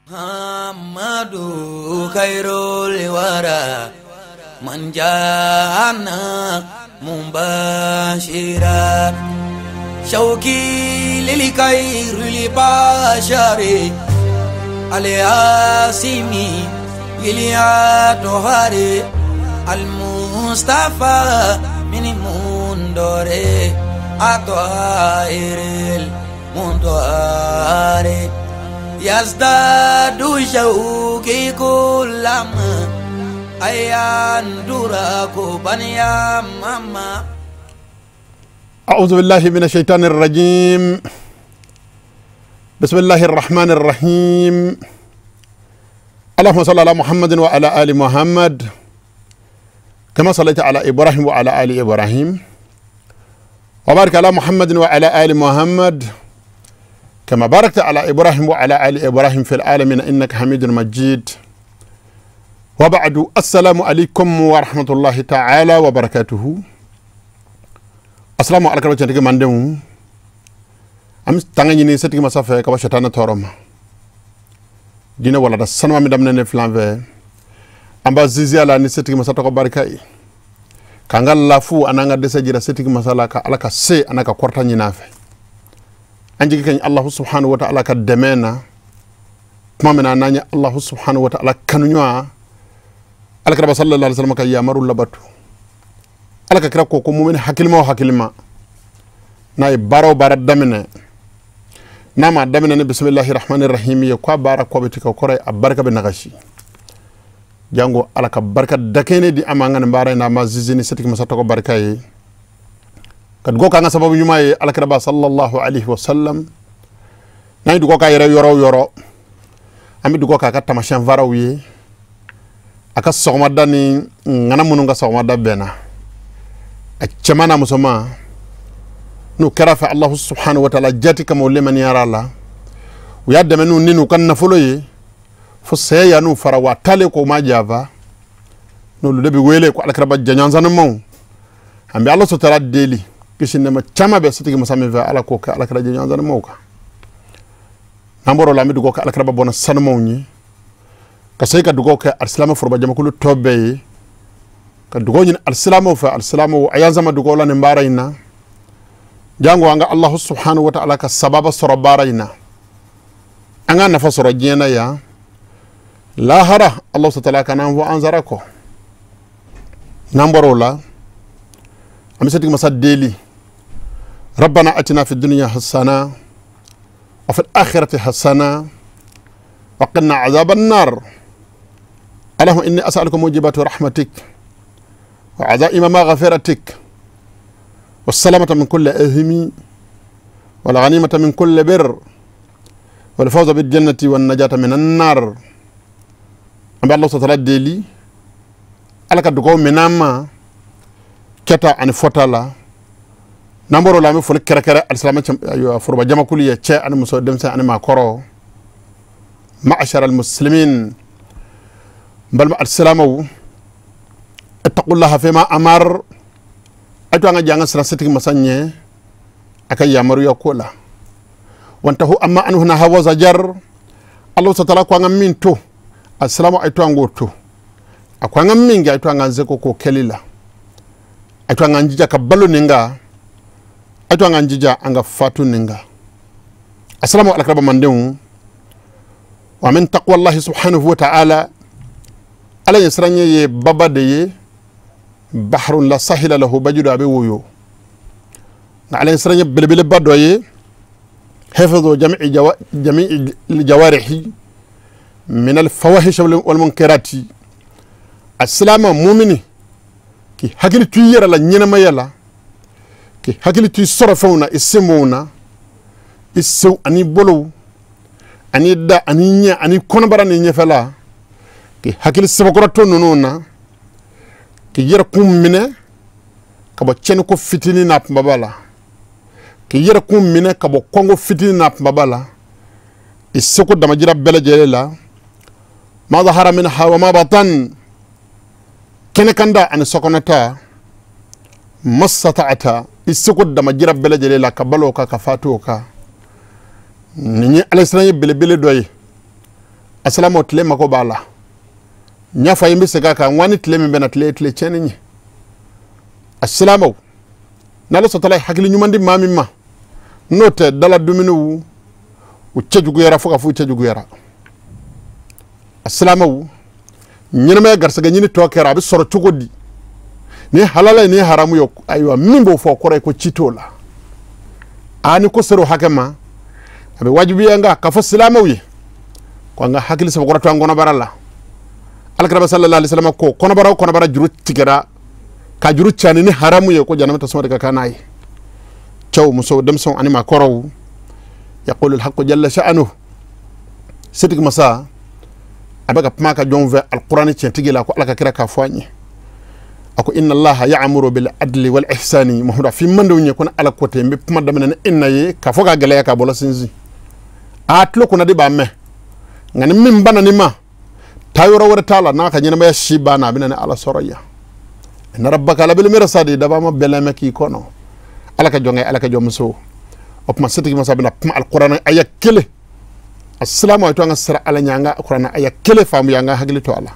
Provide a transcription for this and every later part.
Muhammadu khairul wara man jana mubashira shauki lil khairil bashari al-asimi lil atohari al-mustafa min mundore atohiril mundore yazdadu shauki kullama ayanduraku banya mama. أعوذ بالله من الشيطان الرجيم. بسم الله الرحمن الرحيم. اللهم صل على محمد وعلى آل محمد كما صليت على إبراهيم وعلى آل إبراهيم، وبارك على محمد وعلى آل محمد كما باركت على إبراهيم وعلى آل إبراهيم في العالمين إنك حميد مجيد. وبعد، السلام عليكم ورحمة الله تعالى وبركاته. السلام عليكم ورحمة الله وبركاته. Am tanga ɲini setigi masa fɛ ka bɔ shetana tɔɔrɔ ma. Diinɛ walada sanuma min daminɛ ne filan fɛ, an b'a ziziya la ni setigi masa tɔgɔ barika ye, k'an ka lafu an'an ka dɛsɛ jira setigi masa la, ka Ala ka se an'a ka kɔrɔta ɲini a fɛ. An jigi ka ɲi Alahu subhanahu wa ta'ala ka dɛmɛ na tuma min na n'an ye Alahu subhanahu wa ta'ala kanuɲɔgɔn Alakira sallallahu alaihi wasallam ka yamaru labatu. Ala ka kira ko ko mumini hakilima o hakilima n'a ye baara o baara daminɛ, n'a ma daminɛ ni bisimilahi rahmani rahim ye, k'a baara kɔ bɛ tigɛ, o kɔrɔ ye a barika bɛ nagasi. Jango Ala ka barika dakɛnɛ di an ma an ka nin baara in na, an ma zizi ni setigi masa tɔgɔ barika ye, ka dugawu k'an ka sababu ɲuman ye Alakira sallallahu alaihi wasallam. N'an ye dugawu k'a yɛrɛ yɔrɔ o yɔrɔ, an bɛ dugawu k'a ka taamasiyɛn faraw ye, a ka sɔgɔmada ni ŋana minnu ka sɔgɔmada bɛnna, a cɛman n'a musoman, n'o kɛra fɛ Alahu subhanahu wa ta'ala jati kama o lemaniyara la, u y'a dɛmɛ n'u ni n'u ka nafolo ye fo saya yan'u fara wa taalen k'o ma janfa, n'olu de bɛ wele ko Alakiraba jɔnjɔnsanumaw. An bɛ Ala sutara deli kisi nɛɛma caman bɛ setigi masa min fɛ, Ala k'o kɛ Alakira jɔnjɔnsanumaw kan. N'an bɔra o la, an bɛ dugawu kɛ Alakiraba bɔnna sanumaw ye, ka se ka dugawu kɛ alisilamɛ foroba jamakulu tɔ bɛɛ ye, ka dugawu ɲini alisilamɛw fɛ. Alisilamɛw a y'an sama dugawu la nin baara in na, jango an ka Alahu subhanahu wa ta'ala ka sababa sɔrɔ baara in na, an ka nafa sɔrɔ diɲɛ na yan lahara, Alahu ta'ala ka n'an fɔ an sara kɔ. N'an bɔra o la, an bɛ setigi masa deli, rabbana atina fi dunya hasana wa fil akhirati hasana wa qina azaban nar. Allahumma inni as'aluka mujibati rahmatik wa azaima maghfiratik والسلامة من كل إثم والغنيمة من كل بر والفوز بالجنة والنجاة من النار. أم الله تعالى ديلي على كدقو مناما كتا عن فتالا نمبر لا مفول كركرة السلامة أيوة فربا جمع كلية شيء أنا مسودم أنا ما كرو معشر المسلمين بل مع السلامة اتقوا الله فيما أمر. Ato an ka janga sira setigi masa ɲɛ a ka yamaruya ko la. Wantahu amma anhu naha wa zajar. Allahu ta'ala ko an ka min to asilamu a to an k'o to, a ko an ka min kɛ a to an k'an seko k'o kɛli la, a to an k'an jija ka balo nin kan, a to an k'an jija an ka fatu nin kan. Asilamu alakiraba mandenw, wa min taqwallahi subhanahu wa ta'ala, Ala ye siran ye baba de ye, bahrun la sahila lahu bajudu abe woyo. Nka Ala ye siran ye belebeleba dɔ ye, hifdhu jami'i jawarihi min al-fawahish wal munkarati. Asilama mumini k'i hakili to i yɛrɛ la ɲɛnamaya la, k'i hakili to i sɔrɔ fɛnw na, i senbonw na, i senw ani bolow ani da ani ɲɛ ani kɔnɔbara ni ɲɛfɛla, k'i hakili sɛbɛkɔrɔ to ninnu na, k'i yɛrɛ kun minɛ ka bɔ tiɲɛniko fitinin n'a kunbaba la, k'i yɛrɛ kun minɛ ka bɔ kɔngo fitinin n'a kunbaba la, i seko damajira bɛɛ lajɛlen la, ma zahara minha wa ma batan, kɛnɛkanda ani sokɔnɔta, mastata'ata, i seko damajira bɛɛ lajɛlen la, ka balo o kan, ka fatu o kan. Nin ye Ala siran ye belebele dɔ ye. Asalama tile mako b'a la n y'a fɔ a ye n bɛ segin a kan n ko an ni tile min bɛna tile ye tile tiɲɛni ye. Asilamaw n'Ala sɔtala ye hakili ɲuman di maa min ma n'o tɛ dala dumuniw u cɛjuguyara fo ka f'u cɛjuguyara. Asilamaw ɲɛnamaya garisɛgɛ ɲini tɔ kɛra a bɛ sɔrɔ cogo di ni halala ye ni haramu ye ayiwa min b'o fɔ o kɔrɔ ye ko ci t'o la. A ni ko ser'o hakɛ ma a bɛ wajibiya n kan k'a fɔ silamɛw ye ko an ka hakili sabakɔrɔ to an kɔnɔbara la. Alakira sallallahu alaihi wasallam ko kɔnɔbara o kɔnɔbara juru tigɛra ka juru cani ni haramu ye ko janama tasuma de ka kan n'a ye. Cɛw musow denmisɛnw ani maakɔrɔw yaqulu alhaqqu jalla sha'nuhu setigi masa a bɛ ka kuma ka jɔnw fɛ alkurani tiɲɛtigi la ko Ala ka kira k'a fɔ an ye a ko inna allaha ya'muru bil adli wal ihsani. Muhamadu a f'i mandenw ye ko ni Ala ko ten n bɛ kuma daminɛ ni inna ye k'a fɔ k'a gɛlɛya k'a bɔlɔ sinsin a tulo kunna de b'a mɛn nka ni min banna nin ma taa yɔrɔ wɛrɛ t'a la n'a ka ɲɛnamaya si banna a bɛ na ni Ala sɔrɔ yan. Inna rabbaka labil mirsadi daba ma bɛlɛmɛ k'i kɔnɔ. Ala ka jɔnkɛ Ala ka jɔnmuso o tuma setigi masa bɛna kuma alikuranɛ aya kelen. Asilamu a to an ka sira Ala ɲɛ an ka kuranɛ aya kelen faamuya an ka hakili to a la.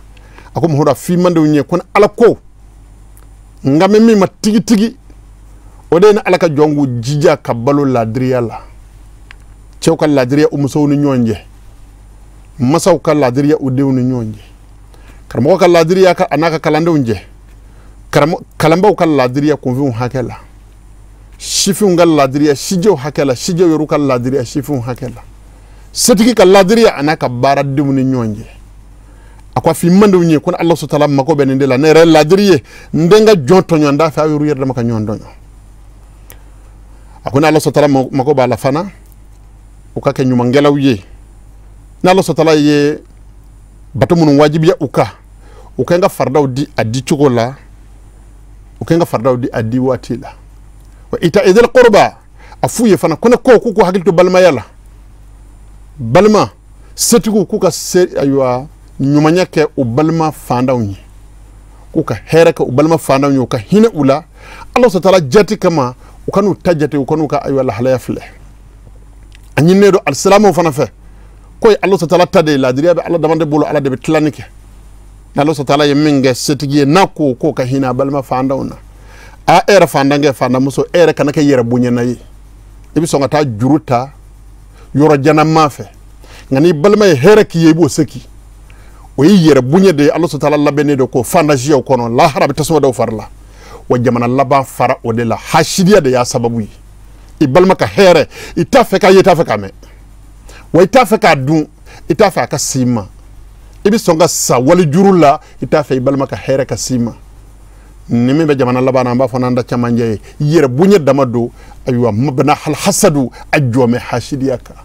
A ko Muhamadu a f'i mandenw ye ko ni Ala ko n ka mɛn min ma tigitigi o de ye ni Ala ka jɔn k'u jija ka balo laadiriya la. Cɛw ka laadiriya u musow ni ɲɔgɔn cɛ, masaw ka laadiriya u denw ni ɲɔgɔn cɛ, karamɔgɔ ka laadiriya a n'a ka kalandenw cɛ, kalanbaw ka laadiriya kunfinw hakɛ la, sifinw ka laadiriya sijɛw hakɛ la, sijɛw yɛrɛw ka laadiriya sifinw hakɛ la, setigi ka laadiriya a n'a ka baaradenw ni ɲɔgɔn cɛ. A ko a f'i mandenw ye ko ni Ala sɔtala mako bɛ nin de la ne yɛrɛ ye laadiri ye n den ka jɔn tɔɲɔ n t'a fɛ aw yɛrɛ yɛrɛ dama ka ɲɔgɔn tɔɲɔ. A ko ni Ala sɔtala mako b'a la fana u ka kɛ ɲumankɛlaw ye. Ni Ala sɔtala ye bato minnu wajibiya u kan u ka n ka faridaw di a di cogo la, u ka n ka faridaw di a di waati la. Wa ita idil qurba a f'u ye fana ko ne ko k'u k'u hakili to balimaya la. Balima setigiw k'u ka se ayiwa ɲumanya kɛ u balima fandanw ye, k'u ka hɛrɛ kɛ u balima fandanw ye, u ka hinɛ u la Ala sɔtala jati kama u ka n'u ta jate u ka n'u ka ayiwa lahalaya filɛ. A ɲininen don alisilamɛw fana fɛ ko ye Ala sɔtala ta de ye, laadiriya bɛ Ala dama de bolo, Ala de bɛ tilani kɛ. N'Ala sɔtala ye min kɛ setigi ye n'a ko k'o ka hinɛ a balima fandanw na, a e yɛrɛ fandankɛ fandanmuso e yɛrɛ kana kɛ yɛrɛ bonyana ye i bɛ sɔn ka taa juru ta yɔrɔ janama fɛ nka n'i balima ye hɛrɛ k'i ye i b'o se k'i o ye yɛrɛ bonya de ye. Ala sɔtala labɛnnen don k'o fandasiyaw kɔnɔ lahara bɛ tasuma dɔw fari la wa jamana laban fara o de la. Hasidiya de y'a sababu ye. I balima ka hɛrɛ i t'a fɛ k'a ye i t'a fɛ k'a mɛn wa i t'a fɛ k'a dun i t'a fɛ a ka s'i ma i bɛ sɔn ka sa wali juru la i t'a fɛ i balima ka hɛrɛ ka s'i ma. Ni min bɛ jamana laban na an b'a fɔ n'an da camancɛ ye yɛrɛ bonya dama don ayiwa mabana hasadu a jɔmɛ hasidiya kan.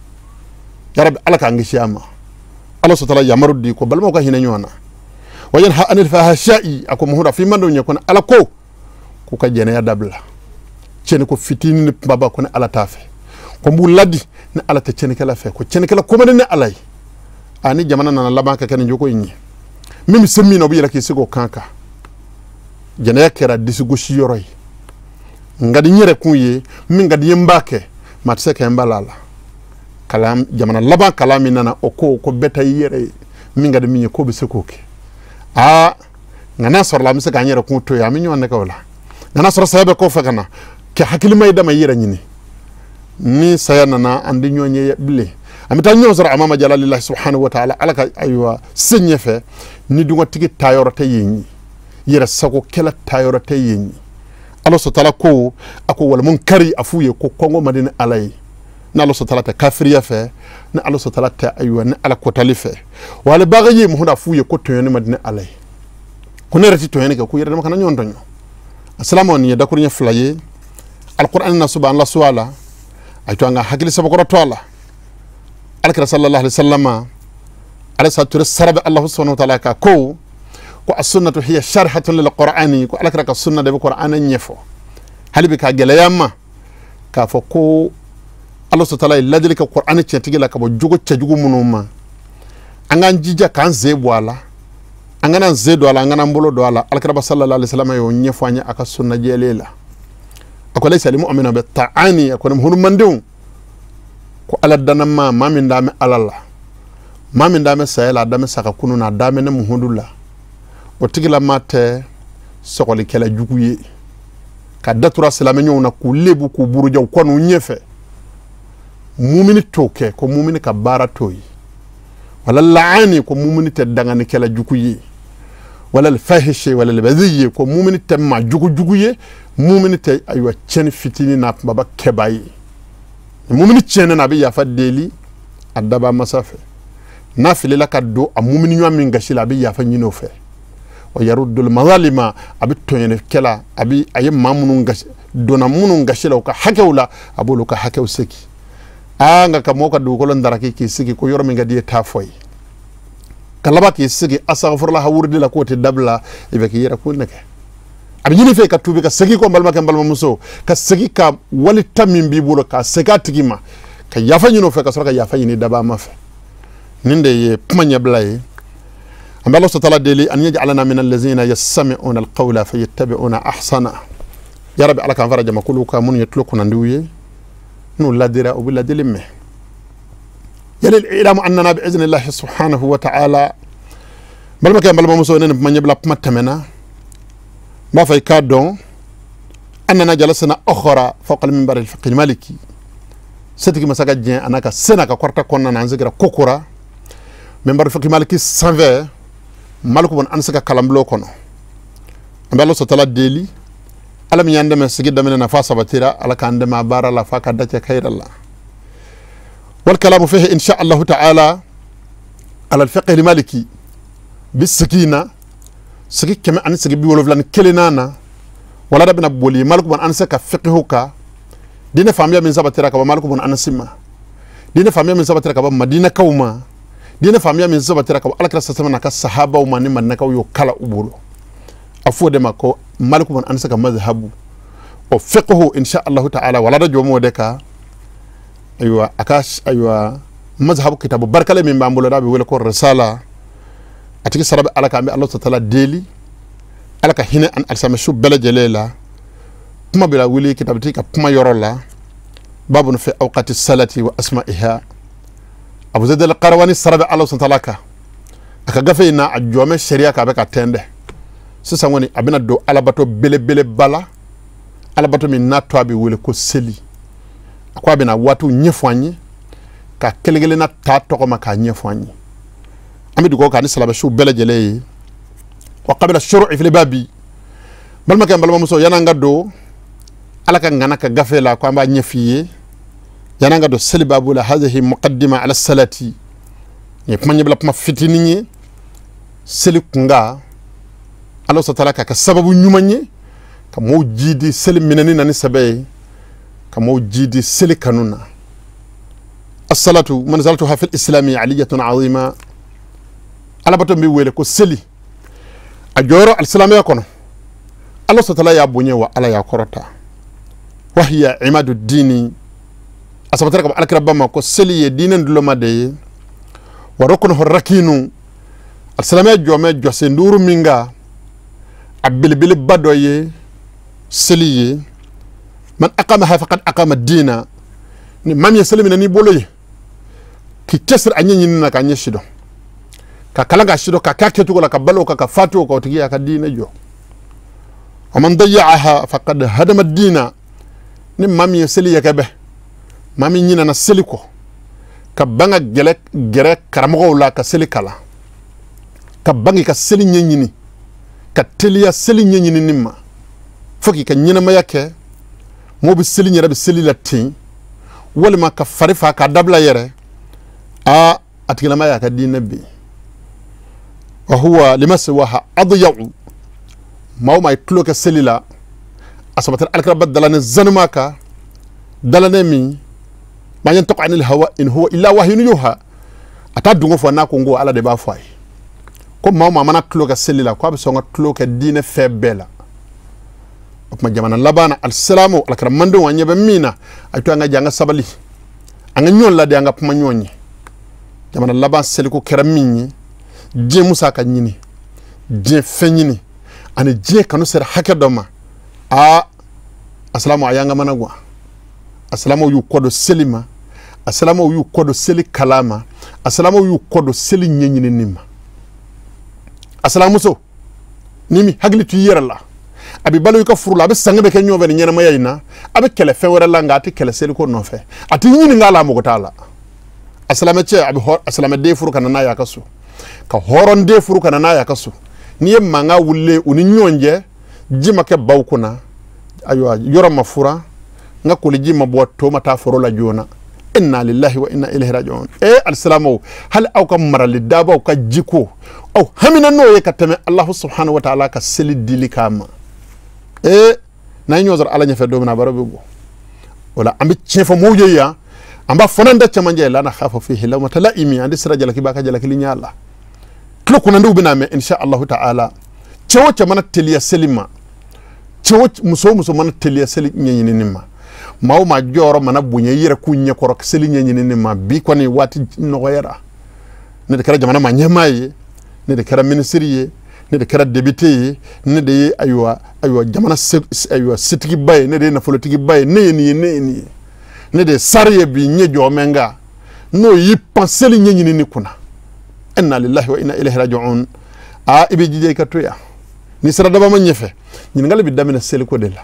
Yarabi Ala k'an kisi a ma. Ala sɔtala yamaru di ko balimaw ka hinɛ ɲɔgɔn na. Wa yanha anil fahasha'i a ko Muhamadu a f'i mandenw ye ko ni Ala ko k'u ka jɛnɛya dabila tiɲɛni ko fitinin ni kumaba ko ni Ala t'a fɛ ko n b'u ladi ni Ala tɛ tiɲɛnikɛla fɛ ko tiɲɛnikɛla ko man di ni Ala ye. A ni jamana nana laban ka kɛ nin jogo in ye min bɛ se min na o bɛ yɛlɛ k'i sigi o kan kan. Jɛnɛya kɛra disigosi yɔrɔ ye n ka di n yɛrɛ kun ye min ka di n ye n b'a kɛ maa tɛ se ka n b'a la. Kalan jamana laban kalan min nana o ko ko bɛɛ ta i yɛrɛ ye min ka di min ye k'o bɛ se k'o kɛ. Aa nka n'a sɔrɔla an bɛ se k'an yɛrɛ kun to yen an bɛ ɲɔgɔn nɛgɛ o la nka n'a sɔrɔ saya bɛ kɔfɛ ka na kɛ hakilima ye dama i yɛrɛ ɲini ni saya nana an tɛ ɲɔgɔn ye bilen an bɛ taa ɲɔgɔn sɔrɔ a ma jalalilahi subhanahu wa ta'ala Ala ka ayiwa se ɲɛfɛ ni dungɔtigi taayɔrɔ tɛ yen ye yɛrɛ sagokɛla taayɔrɔ tɛ yen ye. Ala sɔtala ko a ko walimunkari a f'u ye ko kɔngɔ man di ni Ala ye ni Ala sɔtala tɛ kafiriya fɛ ni Ala sɔtala tɛ ayiwa ni Ala kɔtali fɛ wa ale bagaji Muhamadu a f'u ye ko tɔɲɔni man di ni Ala ye ko ne yɛrɛ tɛ tɔɲɔni kɛ ko yɛrɛ dama kana ɲɔgɔn tɔɲɔ. Asilamu nin ye dakuruɲɛ fila ye alikuranɛ na so b'an laso a la a to an ka hakili sabakɔrɔ to a la. Alakira sallallahu alaihi wasallam ale sa ture sara bɛ Alahu subhanahu wa ta'ala ka ko ko as-sunnatu hiya sharhatun lil qur'ani ko alakira ka sunna de bɛ qur'ana ɲɛfɔ hali bi k'a gɛlɛya ma k'a fɔ ko Ala sɔtala ye ladili kɛ qur'ani tiɲɛtigi la ka bɔ jogo cɛjugu minnu ma an k'an jija k'an sen bɔ a la an kana an sen don a la an kana an bolo don a la. Alakira sallallahu alaihi wasallam y'o ɲɛfɔ an ye a ka sunna jɛlen la. A ko laysa al-mu'minu bit-ta'ani a ko ni hurumandenw ko Ala danna maa maa min d'a mɛn Ala la Maa min damɛ saya la a damɛ saga kunu na a damɛ ne muhudu la o tigilama tɛ sɔgɔlikɛla jugu ye ka datura silamɛ ɲɔgɔnw na k'u lebu k'u buruja u kɔ n'u ɲɛfɛ mumini t'o kɛ ko mumini ka baara t'o ye wala laani ko mumini tɛ danganikɛla jugu ye wala alfahishe wala albadhiye ko mumini tɛ maa jugu jugu ye mumini tɛ ayiwa tiɲɛni fitinin n'a kunbaba kɛba ye mumini tiɲɛnen a bɛ yafa deli a daba masa fɛ n'a filila ka don a mumini ɲɔgɔn min gasi la a bɛ yafa ɲini o fɛ wa yaruddul mazalima a bɛ tɔɲɔnikɛla a bɛ a ye maa minnu gasi donna minnu gasi la u ka hakɛw la a b'olu ka hakɛw segin aa nka ka mɔgɔw ka dugukolo daraki k'i sigi ko yɔrɔ min ka di ye t'a fɔ ye ka laban k'i sigi asagafurula hawurudi la k'o tɛ dabila i bɛ k'i yɛrɛ ko nɛgɛ a bɛ ɲini fɛ ka tuubi ka segin kɔ n balimakɛ n balimamuso ka segin ka wali ta min b'i bolo ka segin a tigi ma ka yafa ɲini o fɛ ka sɔrɔ ka yafa ɲini dabaa ma fɛ nin de ye kuma ɲɛbila ye an bɛ Ala sɔtala deli an yaj'alana min allazina yastami'una alqawla fayattabi'una ahsana ya rabbi Ala k'an fara jamakulu kan minnu ye tulo kunnandiw ye n'u ladira u bɛ ladili mɛn yali ilamu annana bi iznillahi subhanahu wa ta'ala balimakɛ n balimamuso ne ni kuma ɲɛbila kuma tɛmɛna n b'a fɔ i k'a dɔn annana jalasana ukhra fawqa al-minbar al-fiqh al-maliki setigi masa ka diɲɛ a n'a ka se n'a ka kɔrɔta kɔnɔna na an sigira kokura minbar fiqh maliki sanfɛ maliku bɔn an se ka kalanbulon kɔnɔ an bɛ Ala sɔtala deli Ala min y'an dɛmɛ sigi daminɛ na f'a sabatira Ala k'an dɛmɛ a baara la f'a ka dacɛ kayira la wal kalamu fihi insha Allahu ta'ala ala al-fiqh al-maliki bi sikina sigi kɛmɛ ani sigi 71 na wala da bɛna boli maliku bɔn an se ka fiqhu ka diinɛ faamuya min sabatira ka bɔ maliku bɔn anasi ma diinɛ faamuya min sabatira ka bɔ madinakaw ma diinɛ faamuya min sabatira ka bɔ alakira sasama n'a ka sahabaw ma ni madinakaw y'o kala u bolo a fɔ o de ma ko maliku bɔn anasi ka mazhabu o fiqhu insha Allahu ta'ala wala da jɔn de ka ayiwa a ka ayiwa mazhabu kitabu barikale min b'an bolo n'a bɛ wele ko risala a tigi sara bɛ Ala kan an bɛ Ala tatala deli Ala ka hinɛ an alisamɛsu bɛɛ lajɛlen la kuma bɛ wuli kitabutigi ka kuma yɔrɔ la babu fi awqati salati wa asma'iha Abu Zayd al-Qarawani sara bɛ Ala tatala kan a ka gafe in na a jɔn bɛ sariya kan a bɛ ka tɛndɛ sisan kɔni a bɛna don alabato belebeleba la alabato min n'a tɔ a bɛ wele ko seli a ko a bɛna waatiw ɲɛfɔ an ye ka kelen kelenna ta tɔgɔ ma k'a ɲɛfɔ an ye an bɛ dugawu k'a ni silamɛsiw bɛɛ lajɛlen ye wa qabla shuru'i fil babi balimakɛ n balimamuso yan'an ka don Ala ka ŋana ka gafe la ko an b'a ɲɛf'i ye yan'an ka don seli babu la hadhihi muqaddima ala salati nin ye kuma ɲɛbila kuma fitinin ye seli kunga Ala sɔtala k'a kɛ sababu ɲuman ye ka mɔgɔw jidi seli minɛni na ni sɛbɛ ye ka mɔgɔw jidi seli kanu na as-salatu manzalatuha fil islami aliyatun azima alabato min bɛ wele ko seli a jɔyɔrɔ alisilamɛya kɔnɔ Ala sɔtala y'a bonya wa Ala y'a kɔrɔta wa hiya imadu dini a sabatira ka bɔ alakiraba ma ko seli ye diinɛ duloma de ye wa rukunuhu rakinu alisilamɛya jɔmɛ jɔsen duuru min kan a belebeleba dɔ ye seli ye man aqamaha faqad aqama dina ni maa min ye seli minɛ n'i bolo ye k'i cɛsiri a ɲɛɲini na k'a ɲɛ sidɔn ka kalan k'a sidɔn ka k'a kɛcogo la ka balo kan ka fatu o kan o tigi y'a ka diinɛ jɔ wa man dayya'aha faqad hadama dina ni maa min ye seli yɛkɛbɛ maa min ɲinɛna seli kɔ ka ban ka gɛrɛ karamɔgɔw la ka seli kalan ka ban k'i ka seli ɲɛɲini ka teliya seli ɲɛɲinini ma fo k'i ka ɲɛnamaya kɛ mɔgɔw bɛ seli yɛrɛ bɛ seli la ten walima ka fari fa k'a dabila yɛrɛ aa a tigilama y'a ka diinɛ bin wa huwa lima siwaha adya'u maa o maa ye tulo kɛ seli la a sabatira alakiraba dalanen zanuma kan dalanen min ma yantiqu anil hawa in huwa illa wahyun yuha a t'a dungo fɔ n'a ko n ko Ala de b'a fɔ a ye ko maa o maa mana tulo kɛ seli la k'a bɛ sɔn ka tulo kɛ diinɛ fɛn bɛɛ la o tuma jamana laban na alisilamu alakira mandenw an ɲɛ bɛ min na a to an ka jɛ an ka sabali an ka ɲɔgɔn ladi an ka kuma ɲɔgɔn ye jamana laban seliko kɛra min ye diɲɛ musaka ɲini diɲɛ fɛn ɲini ani diɲɛ kanu sera hakɛ dɔ ma aa asilamu a y'an ka mana gan asilamu y'u kɔ don seli ma A silamɛw y'u kɔ don seli kalan ma, a silamɛw y'u kɔ don seli ɲɛɲinini ma. A silamuso, ni mi hakili to i yɛrɛ la, a bɛ balo i ka furu la, a bɛ sange bɛ kɛ ɲɔgɔn fɛ ni ɲɛnamaya in na, a bɛ kɛlɛ fɛn wɛrɛ la, nka a tɛ kɛlɛ seliko nɔfɛ, a tɛ ɲininka a la, a mago t'a la. A silamɛ cɛ, a bɛ a silamɛden furu ka na n'a ye a ka so, ka hɔrɔnden furu ka na n'a ye a ka so. N'i ye mankan wulilen u ni ɲɔgɔn cɛ, ji ma kɛ baw kunna, ayiwa yɔrɔ ma fura, n ka koliji ma bɔ, to ma taa foro la joona. Inna lillahi wa inna ilayhi raji'un. E alisilamɛw, hali aw ka marali dabaw ka jiko, aw hamina n'o ye ka tɛmɛ Alahu subhanahu wa ta'ala ka seli dili kama. E n'an ye ɲɔgɔn sɔrɔ Ala ɲɛfɛ don min na, a baro bɛ bɔ. O la an bɛ tiɲɛ fɔ mɔgɔw ye yan, an b'a fɔ n'an da cɛmancɛ la, na khafa fihi lawmata la'imi, an tɛ sira jalaki b'a ka jalakili ɲɛ la. Tulo kunnandiw bɛna mɛn insha Allahu ta'ala. Cɛ o cɛ mana teliya seli ma, cɛ o muso o muso mana teliya seli ɲɛɲinini ma, maa o maa jɔyɔrɔ mana bonya i yɛrɛ k'u ɲɛkɔrɔ seli ɲɛɲinini ma, bi kɔni waati nɔgɔyara. Ne de kɛra jamana maa ɲɛmaa ye, ne de kɛra minisiri ye, ne de kɛra député ye, ne de ye ayiwa jamana ayiwa setigiba ye, ne de ye nafolotigiba ye, ne ye nin ye, ne ye nin ye, ne de ye sari ye bi ɲɛ jɔ mɛ, nka n'o y'i pan seli ɲɛɲinini kunna, inna lillahi wa inna ilayhi raji'un. Aa, i bɛ jija i ka to yan. Ni sera dabama ɲɛfɛ, ɲininkali bɛ daminɛ seliko de la.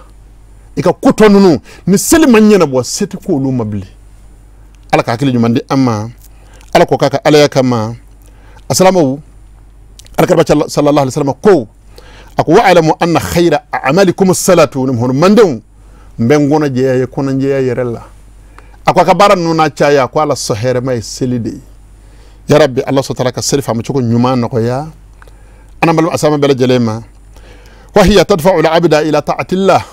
I ka ko tɔ ninnu, ni seli ma ɲɛnabɔ, se tɛ k'olu ma bilen. Ala ka hakili ɲuman di an ma, Ala ko k'a ka alaya kama. Asalamaw, alakira sallallahu alaihi wasallam ko, a ko wa'lamu anna khayra a'malikum as-salatu. Ni mandenw, n bɛ n kɔnɔ jɛya ye, kɔnɔjɛya yɛrɛ la. A ko a ka baara ninnu n'a caya, ko ala sɔn hɛrɛma ye seli de ye. Ya Rabbi, Allah subhanahu wa ta'ala ka seli faamu cogo ɲuman nɔgɔya an balima asalama bɛɛ lajɛlen ma. Wa hiya tadfa'u al-abda ila ta'atillah.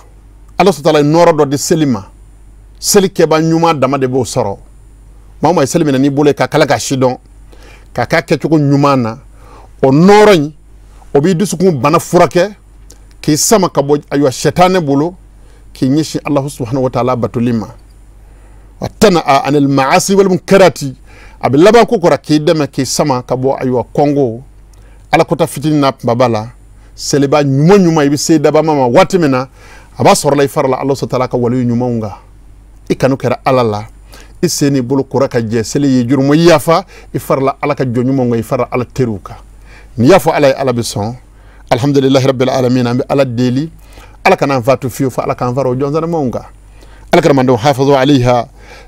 Allah subhanahu wa ta'ala nɔrɔ dɔ di seli ma, seli kɛba ɲuman dama de b'o sɔrɔ. Maa o maa ye seli minɛ n'i bolo ye ka kala ka si dɔn, ka k'a kɛcogo ɲuman na, o nɔrɔ in o b'i dusukun bana furakɛ, k'i sama ka bɔ ayiwa sɛtanɛ bolo, k'i ɲɛsin Allah subhanahu wa ta'ala batoli ma. Wa tana'a anil ma'asi wal munkarati. A bɛ laban ko kɔrɔ k'i dɛmɛ k'i sama ka bɔ ayiwa kɔngo ala kota fitinin n'a kunbaba la. Seliba ɲuman ɲuman i bɛ se dabama ma waati min na, a b'a sɔrɔ la i fara la Allah subhanahu wa ta'ala ka waliyu ɲumanw kan. I kanu kɛra Ala la, i sen n'i bolo kora ka jɛ, seli y'i jurumu yafa, i fara la Ala ka jɔn ɲumanw kan, i fara Ala teriw kan. N'i y'a fɔ Ala ye, Ala bɛ sɔn. Alhamdulillahi rabbil alamin. An bɛ Ala deli, Ala kana an fatu fiyewu, fo Ala k'an fara o jɔn sanamanw kan. Ala karamandenw, hafazu alayha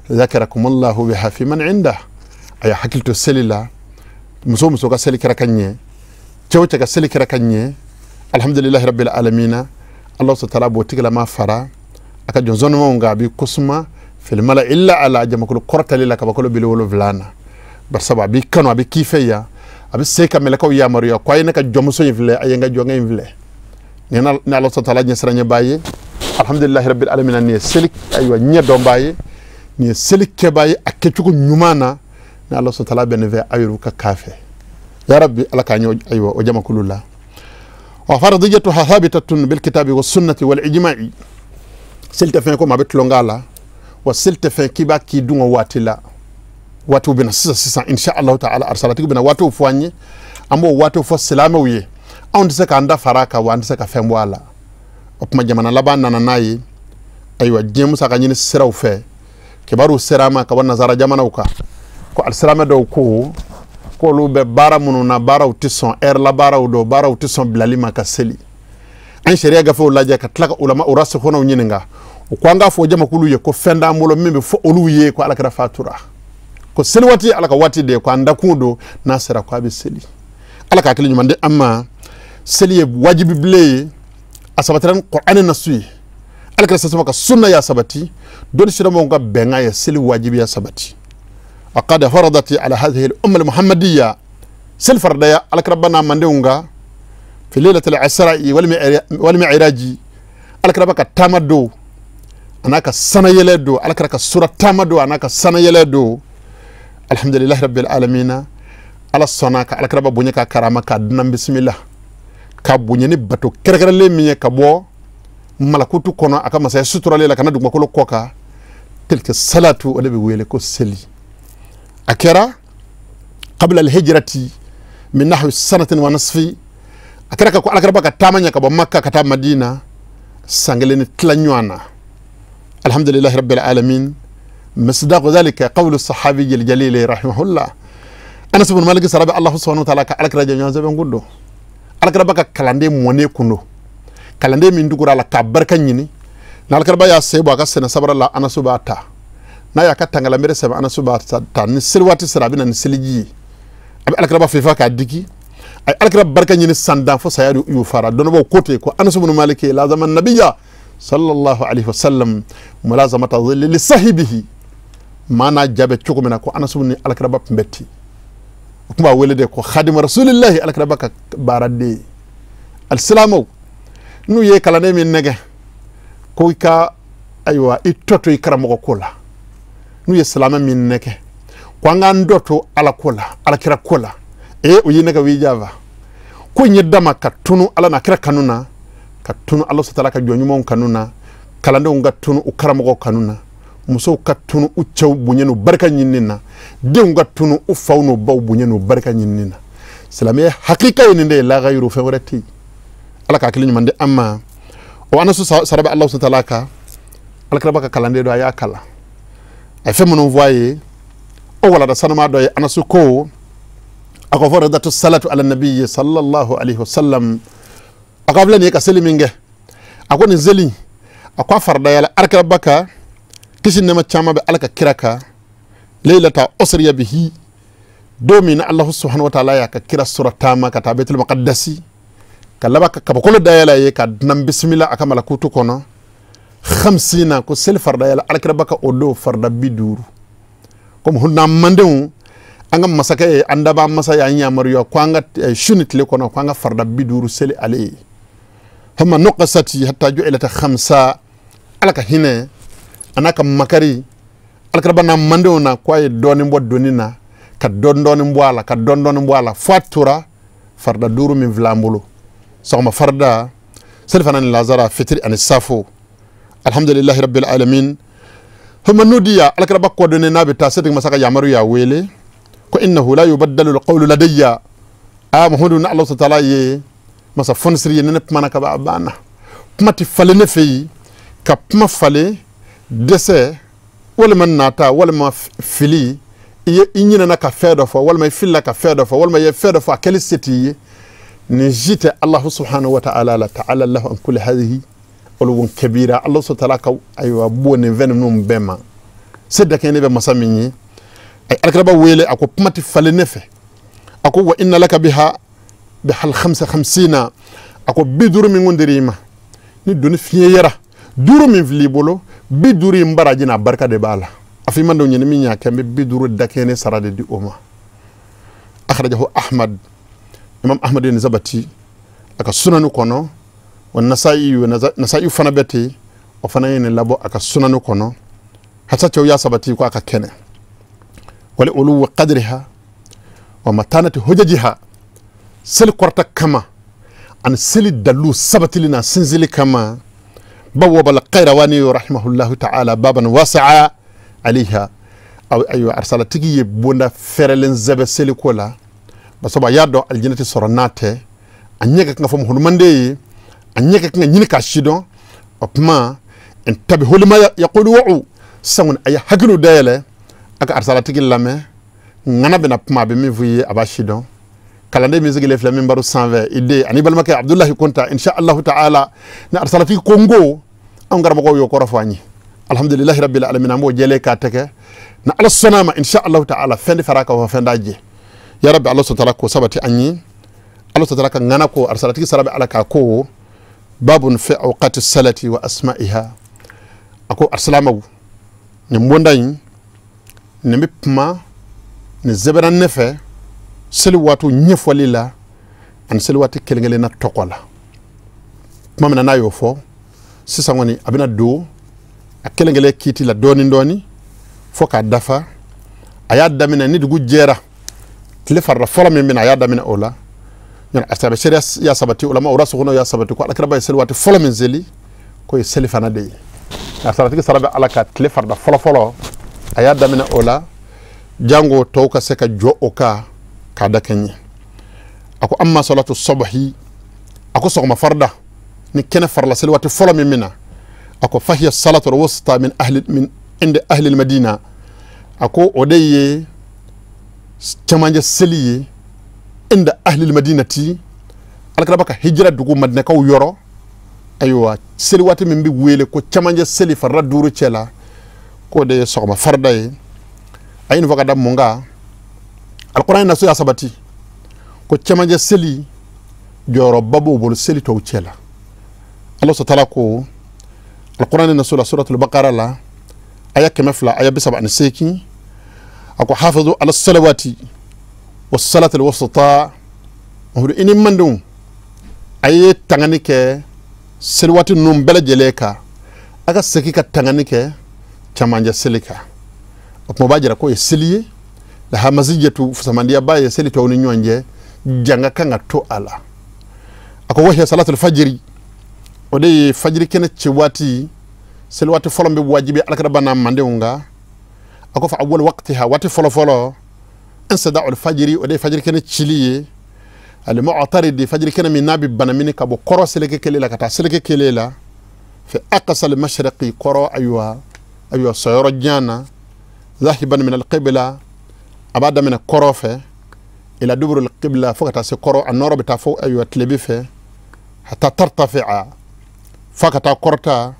zakarakumullahu biha fi man inda. A y'a hakili to seli la. Muso o muso ka seli kɛra ka ɲɛ, cɛ o cɛ ka seli kɛra ka ɲɛ, alhamdulillahi rabbil alamin, Allah subhanahu wa ta'ala b'o tigilama fara a ka jɔn sɔnnimanw kan. A b'i kosuma filimala illa ala jamakulu kɔrɔtali la kabakolo 70 na. Bari sabu a b'i kanu, a bɛ k'i fɛ yan, a bɛ se ka mɛlɛkɛw yamaruya ko a ye ne ka jɔnmuso in filɛ, a ye n ka jɔnkɛ in filɛ. Ni Allah subhanahu wa ta'ala ɲɛsiranɲɛbaa ye, alhamdulillahi rabbil alamin, nin ye seli ayiwa ɲɛ dɔnbaa ye, nin ye seli kɛbaa ye a kɛcogo ɲuman na, ni Allah subhanahu wa ta'ala bɛ nin fɛ, aw yɛrɛw ka k'a fɛ. Ya Rabbi, Ala k'an ɲɛ ayiwa o jamakulu la. Wa faradiyatuha thabitatun bil kitabi was sunnati wal ijma'i. Seli tɛ fɛn ko maa bɛ tulon k'a la, wa seli tɛ fɛn k'i b'a k'i dun o waati la. Waatiw bɛna sisan sisan insha Allahu ta'ala, arisalatigi bɛna waatiw fɔ an ye, an b'o waatiw fɔ silamɛw ye. Anw tɛ se k'an da fara a kan, wa an tɛ se ka fɛn bɔ a la. O tuma jamana laban nana n'a ye, ayiwa diɲɛ musaka ɲini siraw fɛ, kibaruw sera an ma ka bɔ nansara jamanaw kan, ko alisilamɛ dɔw ko k'olu bɛ baara minnu na, baaraw tɛ sɔn ɛri la, baaraw don, baaraw tɛ sɔn bilali ma ka seli. An ye sariya gafew lajɛ ka tila ka ulama rasikhunaw ɲininka, o ko an k'a fɔ jamakulu ye ko fɛn t'an bolo min bɛ fɔ olu ye ko Alakira fatura, ko seli waati Ala ka waati de ye, ko an dakun don, n'a sera ko a bɛ seli. Ala ka hakili ɲuman di an ma. Seli ye wajibi bilen ye, a sabatira ni Kuranɛ nasu ye, Alakira sasama ka sunna y'a sabati, dɔnni siramaw ka bɛnkan ye seli wajibiya sabati. Aqad faradati ala hadhihi al-umma al-muhammadiyya, seli faradaya Alakira ba n'a mandenw kan fi laylatil isra'i wal mi'raji. Alakira ba ka taama don, a n'a ka sanayɛlɛ don, Alakira ka sura taama don, a n'a ka sanayɛlɛ don. Alhamdulillahi rabbil alamin. Ala sɔnna ka Alakira ba bonya ka karama ka dunan bisimila, ka bonya ni bato kɛrɛnkɛrɛnlen min ye ka bɔ malakutu kɔnɔ a ka masaya suturalen la ka na dugumakolo kɔ kan, tilka salatu, o de bɛ wele ko seli. A kɛra qabla al-hijrati min nahwi sanatin wa nisfi, a kɛra ka ko Alakira ba ka taama ɲɛ ka bɔ Makka ka taa Madina san 1 ni tila ɲɔgɔn na. Alhamdulillahi rabbil alamin. Misdaqu dhalika qawlu sahabi al-jalil rahimahullah Anas ibn Malik sarabi Allah subhanahu wa ta'ala ka alakira jɛɲɔgɔn sɛbɛn kun don alakira ba ka kalanden mɔnen kun don kalanden min dugura la ka barika ɲini n'alakira y'a sen bɔ a ka sɛnɛ sabara la Anas b'a ta n'a y'a ka tangalamere sɛbɛn Anas b'a ta ni seli waati sera a bɛ na ni seliji ye a bɛ alakira fɛ k'a digi a ye alakira barika ɲini san dan fo saya y'u fara dɔnnibaaw ko ten ko Anas ibn Malik lazama nabiya sallallahu alaihi wasallam mulazamata dhilli li sahibihi maa n'a jaabi cogo min na ko Anas ni alakira tun bɛ ten o tun b'a wele de ko khadimu rasulillahi alakira ka baaraden alisilamɛw n'u ye kalanden min nɛgɛ ko i ka ayiwa i tɔ to i karamɔgɔ ko la n'u ye silamɛ min nɛgɛ ko an k'an dɔ to ala ko la alakira ko la o y'i nɛgɛ o y'i jaafa ko n ye dama ka tunu ala n'a kira kanu na ka tunu ala sɔtala ka jɔn ɲumanw kanu na kalandenw ka tunu u karamɔgɔw kanu na musow ka tunu u cɛw bonya n'u barika ɲinini na denw ka tunu u faw n'u baw bonya n'u barika ɲinini na silamɛya hakika ye nin de ye lagayiru fɛn wɛrɛ tɛ yen ala ka hakili ɲuman di an ma o Anas sara bɛ Ala sɔtala kan alakiraba ka kalanden dɔ a y'a kalan a ye fɛn minnu fɔ a ye o walada sanuma dɔ ye Anas ko a ko faradatu salatu ala nabiyyi sallallahu alaihi wasallam a ko a filɛ nin ye ka seli min kɛ a ko nin seli a ko a faridayala alakiraba kan kisi nɛɛma caman bɛ ala ka kira kan leylata usriya bihi don min na Allahu subhanahu wa ta'ala y'a ka kira sɔrɔ taama ka taa Baitul Maqdisi ka laban ka kabakolo dayɛlɛ a ye ka dunan bisimila a ka malakutu kɔnɔ 50 ko seli faridayala alakiraba ka o don farida 50 komi hunna mandenw an ka masakɛ ye an dabaa masa y'an yamaruya ko an ka su ni tile kɔnɔ ko an ka farida 50 seli ale ye hama nuqasati hatta ju'ilata 5 ala ka hinɛ a n'a ka makari alakiraba n'a mandenw na ko a ye dɔɔnin bɔ doni na ka dɔɔnin dɔɔnin bɔ a la ka dɔɔnin dɔɔnin bɔ a la fo a tora farida 5 min filɛ an bolo sɔgɔma farida selifana ni lazara fitiri ani safo alhamdulillahi rabbil alamin huma nudiya alakiraba kɔdɔnnen n'a bɛ taa setigi masa ka yamaru y'a wele ko innahu la yubaddalu alqawlu ladayya a muhamadu ni Alahu taala ye masa fɔnisiri ye ne kumana ka ban a banna kuma tɛ falen ne fɛ yen ka kuma falen dɛsɛ walima nata walima fili i ye i ɲinɛna ka fɛn dɔ fɔ walima i filila ka fɛn dɔ fɔ walima i ye fɛn dɔ fɔ a kɛli se t'i ye nin si tɛ Alahu subhanahu wa ta'ala la ta'ala Allahu an kulli hadhihi uluwwun kabira Alahu subhanahu wa ta'ala ka ayiwa bon nin fɛn ninnu bɛɛ ma se da kɛ ne bɛ masa min ye a ye alakiraba wele a ko kuma tɛ falen ne fɛ a ko wa inna laka biha bihal 55 a ko 50 min kun dir'i ma ni doni fiɲɛ yera 5 min fil'i bolo 50 in baraji n'a barika de b'a la a f'i man dɔw ɲini min y'a kɛ n bɛ 50 dakɛnɛ sara de di o ma akhrajahu Ahmad Imam Ahmad ye sabati a ka sunanu kɔnɔ wa Nasa'i Nasa'i fana bɛ ten o fana ye nin labɔ a ka sunanu kɔnɔ hasa cɛw y'a sabati ko a ka kɛnɛ wali uluwi qadriha wa matanati hujajiha seli kɔrɔta kama ani seli dalu sabatili n'a sinzili kama bawwaba al-Qayrawani rahimahullahu ta'ala baban wasi'a alayha ayiwa arsalatigi ye bonda fɛrɛlen zɛbɛ seli ko la basabu a y'a dɔn alijinɛ tɛ sɔrɔ n'a tɛ a ɲɛ ka kan ka fɔ muhulumanden ye a ɲɛ ka kan ka ɲini k'a sidɔn o tuma intabihu lima yaqulu wa'u sisan kɔni a ye hakiliw dayɛlɛ a ka arsalatigi lamɛn ŋana bɛna kuma a bɛ min f'i ye a b'a sidɔn kalanden min sigilen filɛ min baro sanfɛ i den ani balimakɛ Abdulahi Konta insha Allahu ta'ala ni arsalatigi ko n ko anw karamɔgɔw y'o kɔrɔ fɔ an ye alhamdulillahi rabbil alamin an b'o jɛlen k'a tɛgɛ na ala sɔnna ma insha Allahu ta'ala fɛn de fara kan wa fɛn d'a jɛ ya rabbi ala sɔnna ko sabati an ye ala sɔnna ka ŋana ko arsalatigi sara bɛ ala k'a ko babun fi awqati salati wa asma'iha a ko arsalamaw nin bonda in nin bɛ kuma nin sɛbɛnna ne fɛ seli waati ɲɛfɔli la ani seli waati kelen kelenna tɔgɔ la tuma min na n'a y'o fɔ sisan kɔni a bɛna don a kelen kelen kiiti la dɔɔni dɔɔni fo k'a dafa a y'a daminɛ ni dugu jɛra tile farida fɔlɔ min bɛna a y'a daminɛ o la a sɛbɛn sariya y'a sabati o la ma o sokɔnɔ y'a sabati ko alakiraba ye seli waati fɔlɔ min seli k'o ye seli fana de ye a saratigi sara bɛ ala ka tile farida fɔlɔ fɔlɔ a y'a daminɛ o la jango tɔw ka se ka jɔ o kan k'a da kɛ ɲɛ a ko amma salatu sabahi a ko sɔgɔma farida ni kɛnɛ farila seli waati fɔlɔ min bɛna a ko fahiya salatu wusta min ahli min inda ahli al-madina. A ko o de ye cɛmancɛ seli ye inda ahli al-madinati, alakira ka hijira dugu madinakaw yɔrɔ. Ayiwa, seli waati min bɛ wele ko cɛmancɛ seli farida 5 cɛ la, k'o de ye sɔgɔma farida ye. A ye nin fɔ ka da mun kan? Alikuranɛ naso y'a sabati ko cɛmancɛ seli jɔyɔrɔba b'o bolo seli tɔw cɛ la. Ala sɔtala ko alikuranɛ naso la suratul bakara la aya 200 aya 38, a ko hafizu ala salawati wa salatul wusta. I ni mandenw, a ye tangani kɛ seli waati ninnu bɛɛ lajɛlen kan, a ka segin ka tangani kɛ cɛmancɛ seli kan. O tuma o b'a jira k'o ye seli ye lahamazijatu, fusamandiyaba ye seli tɔw ni ɲɔgɔn cɛ, janga kan ka to a la. A ko wahiya salatul fajiri, o de ye fajiri kɛnɛ ci waati, seli waati fɔlɔ bɛ wajibi alakira n'a mandenw kan. A ko fa awwal waqtiha, waati fɔlɔ fɔlɔ insida'ul fajiri, o de ye fajiri kɛnɛ cili ye. Al-mu'taridi, fajiri kɛnɛ min n'a bɛ banamini ka bɔ kɔrɔ seleke kelen la ka taa seleke kelen la, fi aqsa al-mashriqi, kɔrɔ ayiwa sɔyɔrɔ jan na, zahiban min al-qibla, a b'a daminɛ kɔrɔ fɛ, ila dubur al-qibla, fo ka taa se kɔrɔ, a nɔrɔ bɛ taa fo ayiwa tilebi fɛ, hatta tartafi'a, fo ka taa kɔrɔta,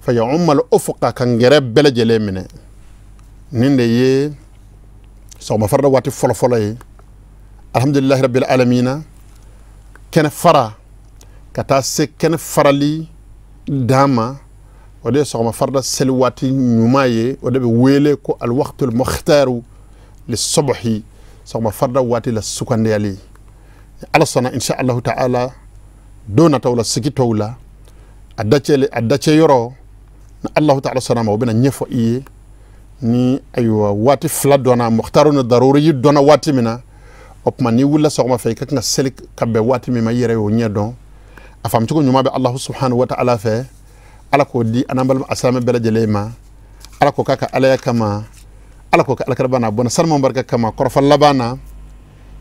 fa ya'umma al-ufuqa, ka ngɛrɛ bɛɛ lajɛlen minɛ. Nin de ye sɔgɔma farida waati fɔlɔ fɔlɔ ye. Alhamdulillahi rabbil alamina, kɛnɛ fara ka taa se kɛnɛ farali dan ma, o de ye sɔgɔma farida seli waati ɲuman ye. O de bɛ wele ko alwaqtul mukhtaru lisubhi, sɔgɔma farida waati la sugandiyali. Ala sɔnna insha allahu ta'ala don nataw la, sigi tɔw la, a dacɛ yɔrɔ ni allahu ta'ala sɔnna ma, o bɛna ɲɛfɔ i ye. Ni ayiwa waati 2 dɔnna, mukhtaru ni daruri dɔnna waati min na, o tuma n'i wulila sɔgɔma fɛ i ka kan ka seli ka bɛn waati min ma, i yɛrɛ y'o ɲɛ dɔn. A faamucogo ɲuman bɛ Alahu subhanahu wa ta'ala fɛ. Ala k'o di an n'an balima asilamɛ bɛɛ lajɛlen ma. Ala k'o k'a ka alaya kama, Ala k'o kɛ alakiraba n'a bɔnna salimaw barika kama. Kɔrɔfɔ laban na,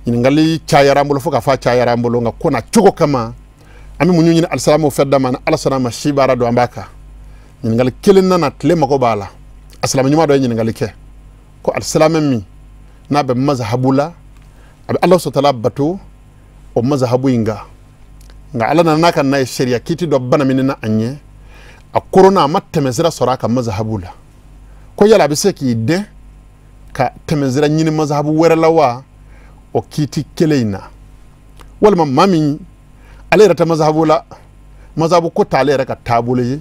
ɲininkali cayara an bolo fo k'a fɔ a cayara an bolo, nka ko na cogo kama an bɛ muɲu ɲini alisilamɛw fɛ dama ni Ala sɔnna ma, si baara don an b'a kan. Ɲininkali kelen nana, tile mago b'a la. Asilamɛ ɲuman dɔ ye ɲininkali kɛ ko alisilamɛ min n'a bɛ mazahabu la, a bɛ Ala sɔtala bato o mazahabu in kan, nka Ala nana n'a ka n'a ye sariya kiiti dɔ bana min na a ɲɛ, a koronna, a ma tɛmɛsira sɔrɔ a ka mazahabu la, ko yala a bɛ se k'i dɛn ka tɛmɛsira ɲini mazahabu wɛrɛ la wa o kiiti kelen in na? Walima maa min ale yɛrɛ tɛ mazahabu la, mazahabu ko t'ale yɛrɛ ka taabolo ye,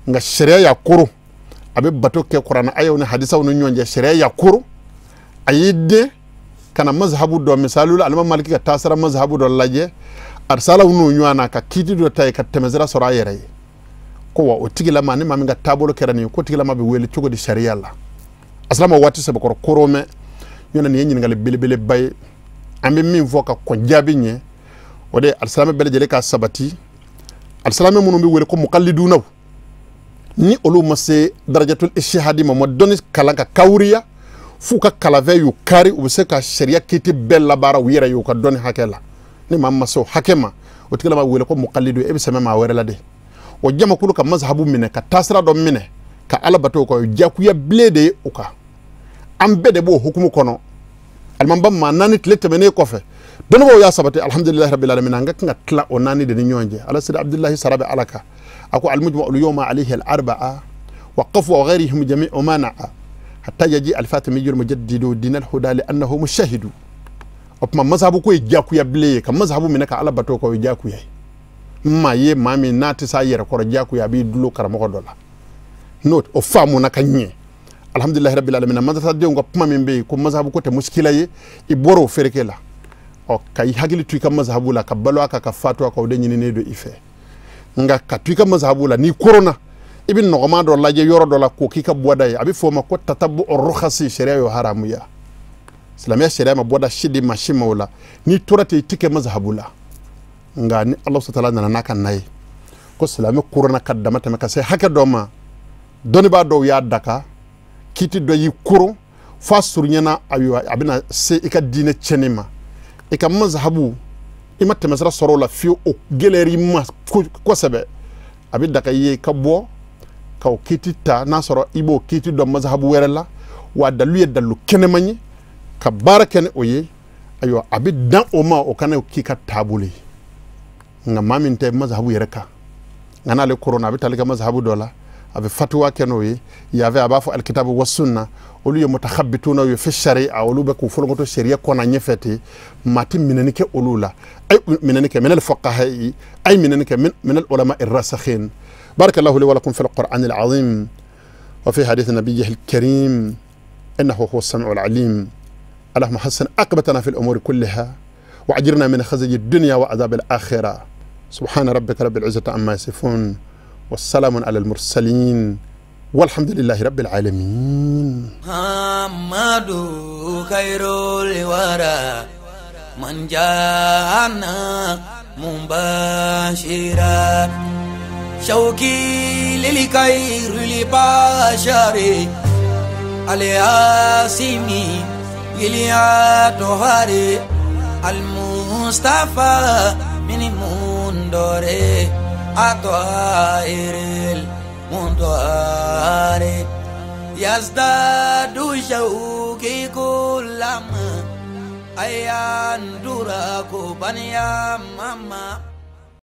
nka sariya y'a koro, a bɛ bato kɛ kuranɛ ayaw ni hadisaw ni ɲɔgɔn cɛ, sariya y'a koro, a y'i den ka na mazahabu dɔ, misali la alimami Maliki ka taasira mazahabu dɔ lajɛ, arisalaw n'o ɲɔgɔn na, ka kiiti dɔ ta yen ka tɛmɛsira sɔrɔ a yɛrɛ ye, ko wa o tigilama ni maa min ka taabolo kɛra nin ye, ko tigilama bɛ wele cogo di sariya la? A sera ma waati sɛbɛkɔrɔ koro mɛn. Ɲɔna nin ye ɲininkali belebeleba ye. An bɛ min fɔ ka kɔn jaabi ɲɛ, o de ye alisilamɛ bɛɛ lajɛlen ka sabati. Alisilamɛ minnu bɛ wele ko mukalidunaw, ni olu ma se darajatul ishihadi ma, ma dɔnni kalan ka kawuriya f'u ka kalanfɛn y'u kari, u bɛ se ka sariya kiiti bɛɛ labaara u yɛrɛ ye u ka dɔnni hakɛ la. Ni maa ma se o hakɛ ma, o tigilama wele ko mukalidu, e bɛ sɛmɛ maa wɛrɛ la de. O jamakulu ka mazahabu minɛ, ka taasira dɔ minɛ, ka Ala bato o kan, o ye jakuya bilen de ye o kan. An bɛɛ de b'o hukumu kɔnɔ. Alimamiba maa 4 tile tɛmɛnen kɔfɛ, dɔnnibaaw y'a sabati alhamdulilahi rabbil alamin, an ka kan ka tila o 4 de ni ɲɔgɔn cɛ. Ala sidi Abdulahi sara bɛ Ala kan. A ko almujma'u al-yawma alayhi al-arba'a wa qafu wa ghayrihim jami'u ma na'a hatta yaji al-fatimiyyu al-mujaddidu din al-huda li annahu mushahidu. O tuma mazahabu ko ye jakuya bilen ye, ka mazahabu minɛ ka Ala bato o kan, o ye jakuya ye. Maa ye maa min n'a tɛ s'a yɛrɛ kɔrɔ jakuya, a b'i dulo karamɔgɔ dɔ la, n'o o faamuna ka ɲɛ. Alhamdulilahi rabbil alamin, madrasadenw ka kuma min bɛ yen ko mazahabu ko tɛ muskila ye, i bɔra o fereke la. Ɔ ka i hakili to i ka mazahabu la, ka balo a kan, ka fatu a kan, o de ɲininen don i fɛ. Nka ka to i ka mazahabu la, n'i koronna, i bɛ nɔgɔman dɔ lajɛ yɔrɔ dɔ la k'o k'i ka bɔda ye. A bɛ fɔ o ma ko tatabu rukhasi, sariya y'o haramuya. Silamɛya sariya ma bɔda si di maa si ma o la. N'i tora ten, i ti kɛ mazahabu la. Nka ni Ala sɔtala nana n'a ka na ye ko silamɛ koronna ka dama tɛmɛ ka se hakɛ dɔ ma, dɔnnibaa dɔw y'a daka, kiiti dɔ y'i koron f'a surunyana, ayiwa a bɛna se i ka diinɛ tiɲɛni ma, i ka mazahabu i ma tɛmɛsira sɔrɔ o la fiyewu, o gɛlɛyara i ma kosɛbɛ, a bɛ daga i ye ka bɔ Ka o kiti ta n'a sɔrɔ i b'o kiti dɔn mazhabu wɛrɛ la, wa dalu ye dalu kɛnɛman ye ka baara kɛ ni o ye. Ayiwa, a bɛ dan o ma, o kana k'i ka taabolo ye. Nka maa min tɛ mazhabu yɛrɛ kan, nka n'ale koronna, a bɛ tali kɛ mazhabu dɔ la, a bɛ fatuwa kɛ n'o ye yanfɛ, a b'a fɔ alikitabu wa sunna, olu ye mutakhabituna ye fi sariya, olu bɛ k'u folokoto sariya kɔnɔ ɲɛfɛ ten. Maa tɛ minɛni kɛ olu la, ay minɛni kɛ min al-fuqaha, ay minɛni kɛ min al-ulama ar-rasikhin. Barakallahu li wa lakum fi al-Qur'an al-azim wa fi hadith nabiyyihi al-karim innahu huwa as-sami'u al-alim. اللهم حسن عاقبتنا في الأمور كلها وأجرنا من خزي الدنيا وعذاب الآخرة. سبحان ربك رب العزة عما يصفون والسلام على المرسلين والحمد لله رب العالمين. محمد خير الورى من جاءنا مبشرا، شوقي للخير البشر الياسمي إليا المصطفى من المندور أطائر المندور يزداد شوقي كلما أيان دراكو بنيا ماما.